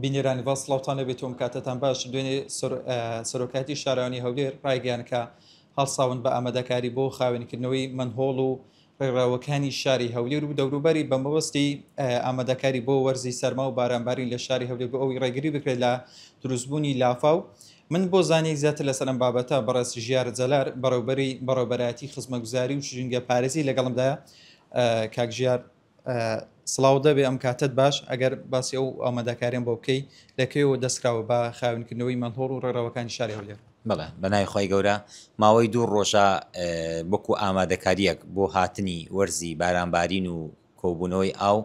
بینەرانی بەڕێز سڵاوتان لێبێت و ئەم کاتەتان باش. دوێنێ سەرۆکایەتی شارەوانی هەولێر ڕایگەیاند کە هەڵساون بە ئامادەکاری بۆ خاوێنکردنەوەی مەنهۆڵ و ڕێڕەوەکانی شاری هەولێر و دەوروبەری بە مەبەستی ئامادەکاری بۆ وەرزی سەرما و بارانبارین لە شاری هەولێر بۆ ئەوەی ڕێگری بکرێت لە دروستبوونی لافاو. من بۆ زانیاری زیاتر لەسەر ئەم بابەتە بەڕێز ژیار جەلار بەڕێوبەری بەڕێوبەرایەتی خزمەتگوزاری و ژینگە پارێزی لەگەڵمدایە. کاک ژیار سڵاو دەبێ ئەم کاتەت باش ئەگەر باسی ئەو ئامادەکاریان بۆ بکەی لە کەیەوە دەستکراوە بە خاوێنکردنەوەی مەنهۆڵ و ڕێڕەوەکانی شاری هەولێر؟ بەڵێ بە ناوی خوای گەورە ماوەی دوو ڕۆژە وەکو ئامادەکارییەک بۆ هاتنی وەرزی بارانبارین و کۆبوونەوەی ئاو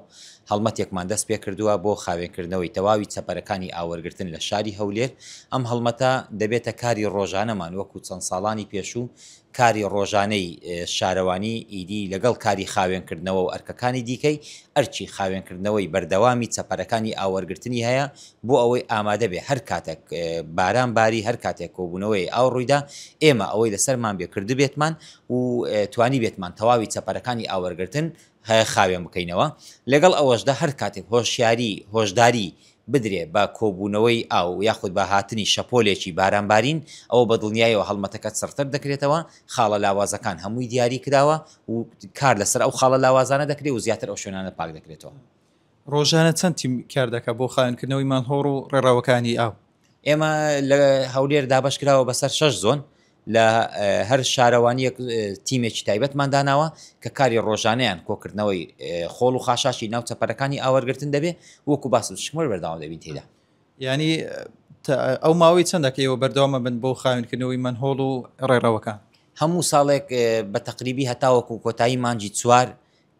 هەڵمەتێکمان دەست پێکردووە بۆ خاوێنکردنەوەی تەواوی چەپەرەکانی ئاووەرگرتن لە شاری هەولێر ئەم هەڵمەتە دەبێتە کاری ڕۆژانەمان وەکو چەند ساڵانی پێشوو کاری ڕۆژانەی شارەوانی ئیدی لەگەڵ کاری خاوێنکردنەوە و ئەرکەکانی دیکەی، ئەرکی خاوێنکردنەوەی بەردەوامی چەپەرەکانی ئاووەرگرتنی هەیە بۆ ئەوەی ئامادە بێ هەر کاتێک باران باری، هەر کاتێک کۆبوونەوەی ئاو ڕوویدا، ئێمە ئەوەی لەسەرمان بێ کردبێتمان و توانیبێتمان تەواوی چەپەرەکانی ئاووەرگرتن خاوێن بکەینەوە. لەگەڵ ئەوەشدا هەر کاتێک هۆشیاری، هۆشداری، بدرێ بە کۆبوونەوەی ئاو یاخود بە هاتنی شەپۆلێکی بارانبارین، ئەوە بە دڵنیایەوە هەڵمەتەکە چڕتر دەکرێتەوە، خاڵە لاوازەکان هەمووی دیاری کراوە و کار لەسەر ئەو خاڵە لاوازانە دەکرێ و زیاتر ئەو شوێنانە پاک دەکرێتەوە. ڕۆژانە چەند تیم کار دەکات بۆ خاوێنکردنەوەی مانهۆڵ و ڕێڕەوەکانی ئاو؟ ئێمە لە هەولێر دابەش کراوە بەسەر شەش زۆن، لە هەر شارەوانییەک تیمێکی تایبەتمان داناوە کە کاری ڕۆژانەیان کۆکردنەوەی خۆڵ و خاشاشی ناو چەپەرەکانی ئاوەرگرتن دەبێ وەکو باسم شمۆر بەردەوام دەبین تێدا. یانی ئەو ماوەی چەندە کە ئێوە بەردەوامە بن بۆ خاوێنکردنەوەی مەنهۆڵ و ڕێڕەوەکان؟ هەموو ساڵێک بە تەقریبی هەتاوەکو کۆتایی مانگی چوار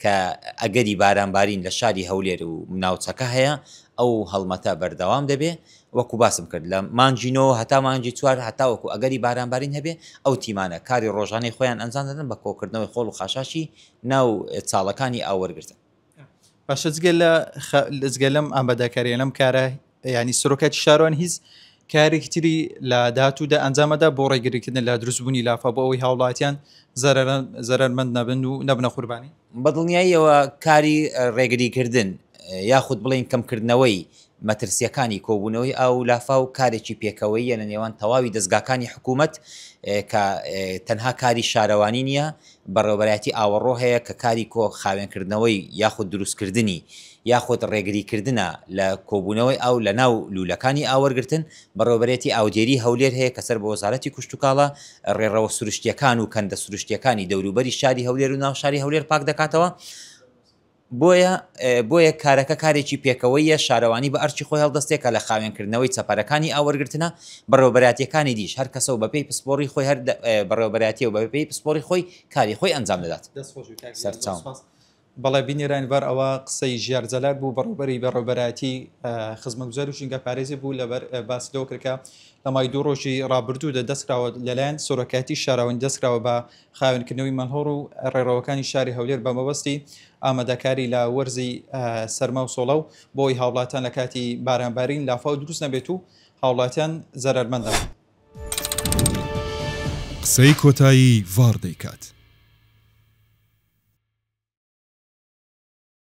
کە ئەگەری بارانبارین لە شاری هەولێر و ناوچەکە هەیە، ئەو هەڵمەتە بەردەوام دەبێ، وەکو باسم کرد لە مانگی نۆ هەتا مانگی چوار هەتاوەکو ئەگەری بارانبارین هەبێ، ئەو تیمانە کاری ڕۆژانەی خۆیان ئەنجام دەدەن بە کۆکردنەوەی خۆڵ و خاشاشی ناو چاڵەکانی ئاو وەرگرتن. باشە جگە لە جگە لەم ئامادەکاریە لەم کارە ینی سەرۆکاتی شارۆن هیچ کارێکی تری لە داهاتوودا ئەنجامەدا بۆ ڕێگریکردن لە دروستبوونی لافا بۆ ئەوەی هاوڵاتیان زەرەرمەند نەبن و نەبنە قوربانی؟ بەدڵنیاییەوە کاری ڕێگریکردن یاخود بڵێین کەمکردنەوەی مەترسییەکانی کۆبوونەوەی ئاو و لافاو کارێکی پێکەوەییە لە نێوان تەواوی دەزگاکانی حکوومەت کە تەنها کاری شارەوانی نییە، بەڕێوەبەرایەتی ئاوەڕۆ هەیە کە کاری کۆ خاوێنکردنەوەی یاخود دروستکردنی یاخود ڕێگریکردنە لە کۆبوونەوەی ئاو لە ناو لوولەکانی ئاووەرگرتن، بەڕێوەبەرێتی ئاودێری هەولێر هەیە کە سەر بە وەزارەتی کوشتوکاڵە، ڕێڕەوە سروشتییەکان و کەندە سروشتییەکانی دەوروبەری شاری هەولێر و ناو شاری هەولێر پاک دەکاتەوە. بۆیە بۆیە کارەکە کارێکی پێکەوەییە، شارەوانی بە ئەرکی خۆی هەڵدەستێ کە لە خاوێنکردنەوەی چەپەرەکانی ئاووەرگرتنە، بەڕێوەبەرایەتییەکانی دیش هەر کەسە و بەپێی پسپۆڕی خۆی هەر بەڕێوەبەرایەتییە و بەپێی پسپۆڕی خۆی کاری خۆی ئەنجام دەدات. دەست خۆش بی کاک ژیار زۆر سەرچاوم. سوپاس. بەڵێ بینەرانی بەڕ ئەوە قسەی ژیار جەلال بوو بەڕێوبەری بەڕێوبەرایەتی خزمەتگوزاری و ژینگە پارێزی بوو لەبەر باس لەوە کرد کە لە ماوەی دوو ڕۆژی ڕابردوودا دەستکراوە لەلایەن سەرۆکایەتی شارەوانی دەستکراوە بە خاوێنکردنەوەی مەنهۆڵ و ڕێڕەوەکانی شاری هەولێر بە مەبەستی ئامادەکاری لە وەرزی سەرما و سۆڵە و بۆ ئەوەی هاوڵاتیان لە کاتی بارانبارین لافاو دروست نەبێت و هاوڵاتیان زەرەرمەند نەبن. قسەی کۆتایی ڤاڕ دەیکات.